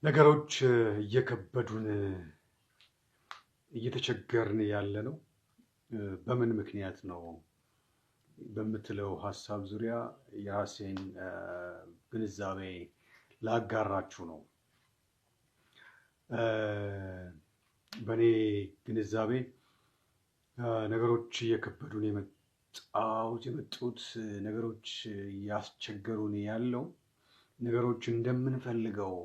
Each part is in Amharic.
ነገሮች እየከበዱን እየተቸገርን ያለ ነው በምን ምክንያት ነው በምትለው ሀሳብ ዙሪያ የራሴን ግንዛቤ ላጋራችሁ ነው። በእኔ ግንዛቤ ነገሮች እየከበዱን የመጡት፣ ነገሮች እያስቸገሩን ያለው፣ ነገሮች እንደምንፈልገው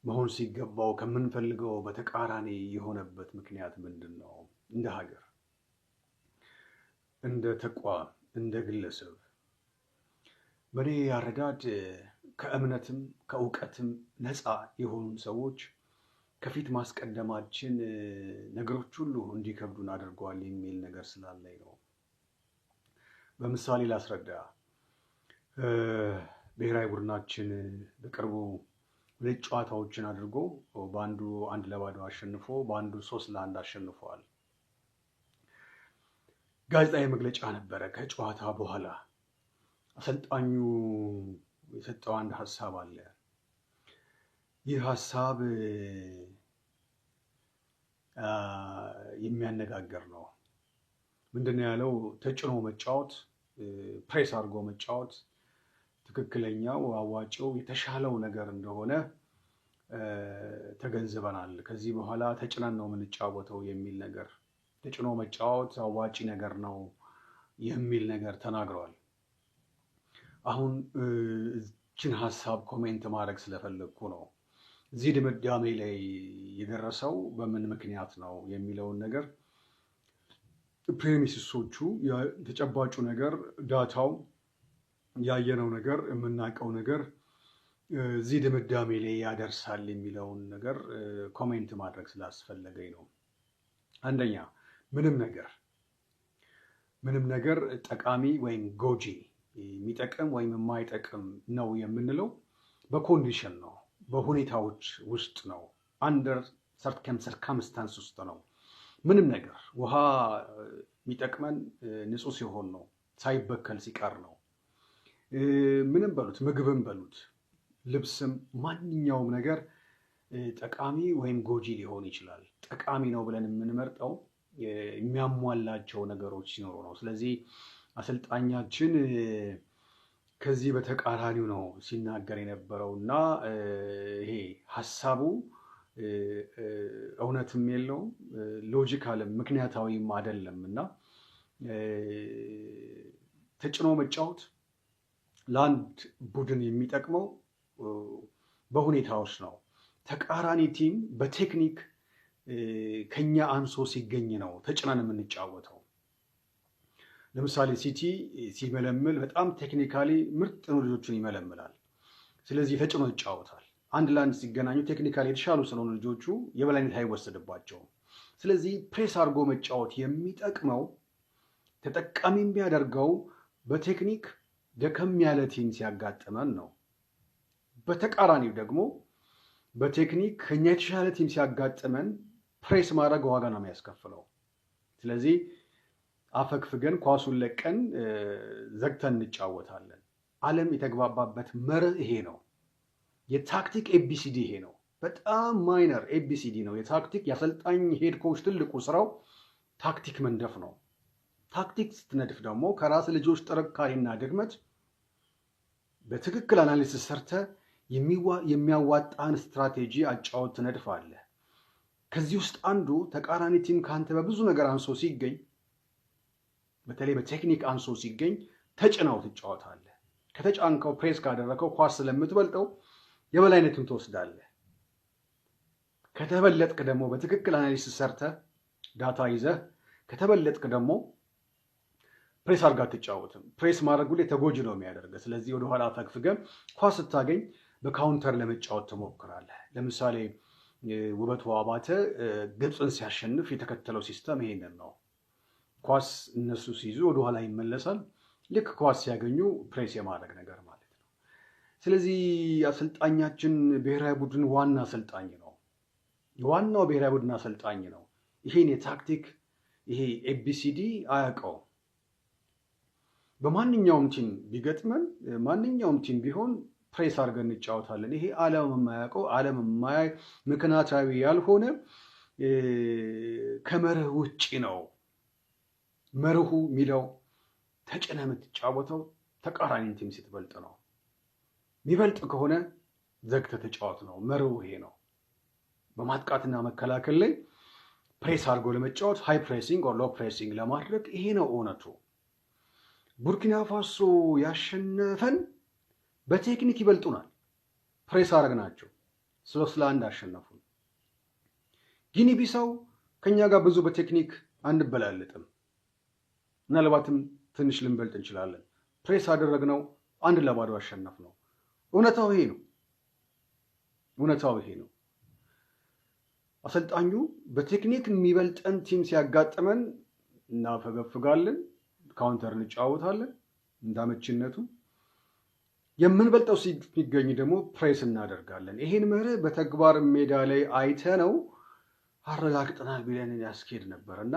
መሆን ሲገባው ከምንፈልገው በተቃራኒ የሆነበት ምክንያት ምንድን ነው? እንደ ሀገር፣ እንደ ተቋም፣ እንደ ግለሰብ በእኔ አረዳድ ከእምነትም ከእውቀትም ነፃ የሆኑ ሰዎች ከፊት ማስቀደማችን ነገሮች ሁሉ እንዲከብዱን አድርገዋል የሚል ነገር ስላለኝ ነው። በምሳሌ ላስረዳ። ብሔራዊ ቡድናችን በቅርቡ ሁለት ጨዋታዎችን አድርጎ በአንዱ 1-0 አሸንፎ በአንዱ 3-1 አሸንፈዋል። ጋዜጣዊ መግለጫ ነበረ ከጨዋታ በኋላ። አሰልጣኙ የሰጠው አንድ ሀሳብ አለ። ይህ ሀሳብ የሚያነጋግር ነው። ምንድን ነው ያለው? ተጭኖ መጫወት፣ ፕሬስ አድርጎ መጫወት ትክክለኛው፣ አዋጪው፣ የተሻለው ነገር እንደሆነ ተገንዝበናል። ከዚህ በኋላ ተጭነን ነው የምንጫወተው የሚል ነገር፣ ተጭኖ መጫወት አዋጪ ነገር ነው የሚል ነገር ተናግረዋል። አሁን እችን ሀሳብ comment ማድረግ ስለፈለግኩ ነው። እዚህ ድምዳሜ ላይ የደረሰው በምን ምክንያት ነው የሚለውን ነገር፣ premises ኦቹ፣ ተጨባጩ ነገር፣ data ው፣ ያየነው ነገር፣ የምናውቀው ነገር እዚህ ድምዳሜ ላይ ያደርሳል የሚለውን ነገር comment ማድረግ ስላስፈለገኝ ነው። አንደኛ፣ ምንም ነገር ጠቃሚ ወይም ጎጂ፣ የሚጠቅም ወይም የማይጠቅም ነው የምንለው በ condition ነው፣ በሁኔታዎች ውስጥ ነው፣ under certain circumstance ውስጥ ነው። ምንም ነገር፣ ውሃ የሚጠቅመን ንጹህ ሲሆን ነው፣ ሳይበከል ሲቀር ነው። ምንም በሉት፣ ምግብም በሉት፣ ልብስም፣ ማንኛውም ነገር ጠቃሚ ወይም ጎጂ ሊሆን ይችላል። ጠቃሚ ነው ብለን የምንመርጠው የሚያሟላቸው ነገሮች ሲኖሩ ነው። ስለዚህ አሰልጣኛችን ከዚህ በተቃራኒው ነው ሲናገር የነበረው እና ይሄ ሀሳቡ እውነትም የለውም፣ logical ም ምክንያታዊም አይደለም። እና ተጭኖ መጫወት ለአንድ ቡድን የሚጠቅመው በሁኔታዎች ነው። ተቃራኒ team በቴክኒክ ከኛ አንሶ ሲገኝ ነው ተጭነን የምንጫወተው። ለምሳሌ ሲቲ ሲመለምል በጣም technically ምርጥ ነው፣ ልጆቹን ይመለምላል። ስለዚህ ተጭኖ ይጫወታል። አንድ ለአንድ ሲገናኙ technically የተሻሉ ስለሆኑ ልጆቹ የበላይነት አይወሰድባቸውም። ስለዚህ ፕሬስ አድርጎ መጫወት የሚጠቅመው፣ ተጠቃሚ የሚያደርገው በቴክኒክ ደከም ያለ team ሲያጋጥመን ነው። በተቃራኒው ደግሞ በቴክኒክ ከኛ የተሻለ team ሲያጋጥመን ፕሬስ ማድረግ ዋጋ ነው የሚያስከፍለው። ስለዚህ አፈግፍገን ኳሱን ለቀን ዘግተን እንጫወታለን። ዓለም የተግባባበት መርህ ይሄ ነው። የታክቲክ ABCD ይሄ ነው። በጣም minor ABCD ነው። የታክቲክ የአሰልጣኝ head coach ትልቁ ስራው ታክቲክ መንደፍ ነው። ታክቲክ ስትነድፍ ደግሞ ከራስ ልጆች ጥንካሬና ድክመት በትክክል analysis ሰርተህ የሚያዋጣን ስትራቴጂ አጫወት ትነድፋለህ። ከዚህ ውስጥ አንዱ ተቃራኒ team ከአንተ በብዙ ነገር አንሶ ሲገኝ፣ በተለይ በቴክኒክ አንሶ ሲገኝ ተጭነው ትጫወታለህ። ከተጫንከው፣ ፕሬስ ካደረከው ኳስ ስለምትበልጠው የበላይነቱን ትወስዳለህ። ከተበለጥክ ደግሞ፣ በትክክል analysis ሰርተህ data ይዘህ ከተበለጥክ ደግሞ ፕሬስ አድርጋ አትጫወትም። ፕሬስ ማድረግ ሁሌ ተጎጂ ነው የሚያደርገህ። ስለዚህ ወደኋላ አፈግፍገህ ኳስ ስታገኝ በ counter ለመጫወት ትሞክራለህ። ለምሳሌ ውበቱ አባተ ግብፅን ሲያሸንፍ የተከተለው system ይሄንን ነው። ኳስ እነሱ ሲይዙ ወደኋላ ይመለሳል። ልክ ኳስ ሲያገኙ ፕሬስ የማድረግ ነገር ማለት ነው። ስለዚህ አሰልጣኛችን ብሔራዊ ቡድን ዋና አሰልጣኝ ነው። የዋናው ብሔራዊ ቡድን አሰልጣኝ ነው። ይሄን የታክቲክ ይሄ ABCD አያውቀውም። በማንኛውም team ቢገጥመን፣ ማንኛውም team ቢሆን ፕሬስ አድርገን እንጫወታለን። ይሄ ዓለም የማያውቀው፣ ዓለም የማያይ፣ ምክንያታዊ ያልሆነ፣ ከመርህ ውጭ ነው። መርሁ የሚለው ተጭነህ የምትጫወተው ተቃራኒ team ስትበልጥ ነው። የሚበልጥ ከሆነ ዘግተህ ተጫወት ነው። መርሁ ይሄ ነው። በማጥቃትና መከላከል ላይ ፕሬስ አድርጎ ለመጫወት፣ high pressing or low pressing ለማድረግ ይሄ ነው እውነቱ። ቡርኪና ፋሶ ያሸነፈን በቴክኒክ ይበልጡናል። ፕሬስ አደረግናቸው፣ 3-1 አሸነፉን። ጊኒ ቢሳው ከኛ ጋር ብዙ በቴክኒክ አንበላለጥም። ምናልባትም ትንሽ ልንበልጥ እንችላለን። ፕሬስ አደረግነው፣ 1-0 አሸነፍነው። እውነታው ይሄ ነው። እውነታው ይሄ ነው። አሰልጣኙ በቴክኒክ የሚበልጠን team ሲያጋጥመን እናፈገፍጋለን፣ counter እንጫወታለን እንዳመችነቱ። የምንበልጠው ሲገኝ ደግሞ ፕሬስ እናደርጋለን። ይሄን መርህ በተግባር ሜዳ ላይ አይተነው አረጋግጠናል ቢለን ያስኬድ ነበር። እና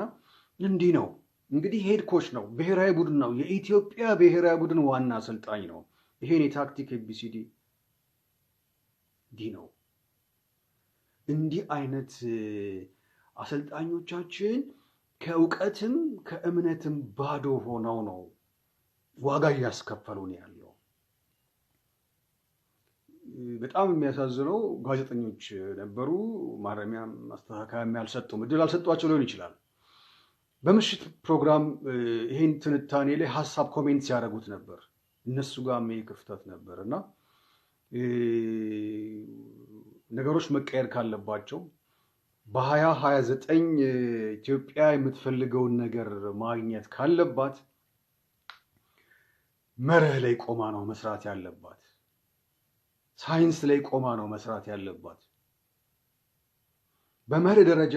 እንዲህ ነው እንግዲህ፣ head coach ነው፣ ብሔራዊ ቡድን ነው፣ የኢትዮጵያ ብሔራዊ ቡድን ዋና አሰልጣኝ ነው። ይሄን የታክቲክ ABCD እንዲህ ነው። እንዲህ አይነት አሰልጣኞቻችን ከእውቀትም ከእምነትም ባዶ ሆነው ነው ዋጋ እያስከፈሉን ያለው። በጣም የሚያሳዝነው ጋዜጠኞች ነበሩ። ማረሚያ ማስተካከያም ያልሰጡም፣ እድል አልሰጧቸው ሊሆን ይችላል። በምሽት ፕሮግራም ይሄን ትንታኔ ላይ ሀሳብ comment ሲያደርጉት ነበር። እነሱ ጋር ይሄ ክፍተት ነበር። እና ነገሮች መቀየር ካለባቸው፣ በ2029 ኢትዮጵያ የምትፈልገውን ነገር ማግኘት ካለባት መርህ ላይ ቆማ ነው መስራት ያለባት። ሳይንስ ላይ ቆማ ነው መስራት ያለባት። በመርህ ደረጃ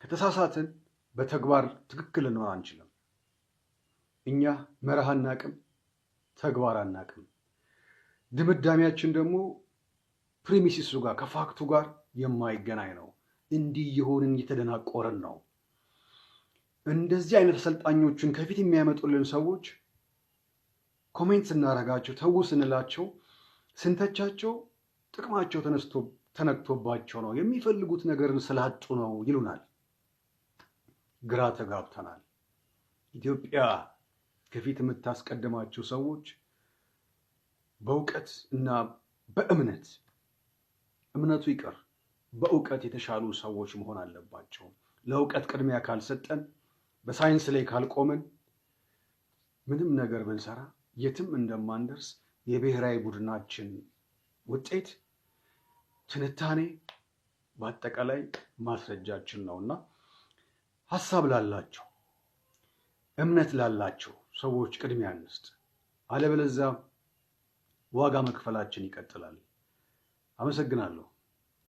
ከተሳሳትን በተግባር ትክክል ልንሆን አንችልም። እኛ መርህ አናቅም፣ ተግባር አናቅም። ድምዳሜያችን ደግሞ premises ኡ ጋር፣ ከ fact ኡ ጋር የማይገናኝ ነው። እንዲህ የሆንን እየተደናቆርን ነው። እንደዚህ አይነት አሰልጣኞችን ከፊት የሚያመጡልን ሰዎች comment ስናደርጋቸው፣ ተዉ ስንላቸው፣ ስንተቻቸው ጥቅማቸው ተነስቶ ተነክቶባቸው ነው፣ የሚፈልጉት ነገርን ስላጡ ነው ይሉናል። ግራ ተጋብተናል። ኢትዮጵያ ከፊት የምታስቀድማቸው ሰዎች በእውቀት እና በእምነት፣ እምነቱ ይቅር፣ በእውቀት የተሻሉ ሰዎች መሆን አለባቸው። ለእውቀት ቅድሚያ ካልሰጠን፣ በሳይንስ ላይ ካልቆምን ምንም ነገር ብንሰራ የትም እንደማንደርስ የብሔራዊ ቡድናችን ውጤት፣ ትንታኔ፣ በአጠቃላይ ማስረጃችን ነውና ሀሳብ ላላቸው፣ እምነት ላላቸው ሰዎች ቅድሚያ እንስጥ። አለበለዚያ ዋጋ መክፈላችን ይቀጥላል። አመሰግናለሁ።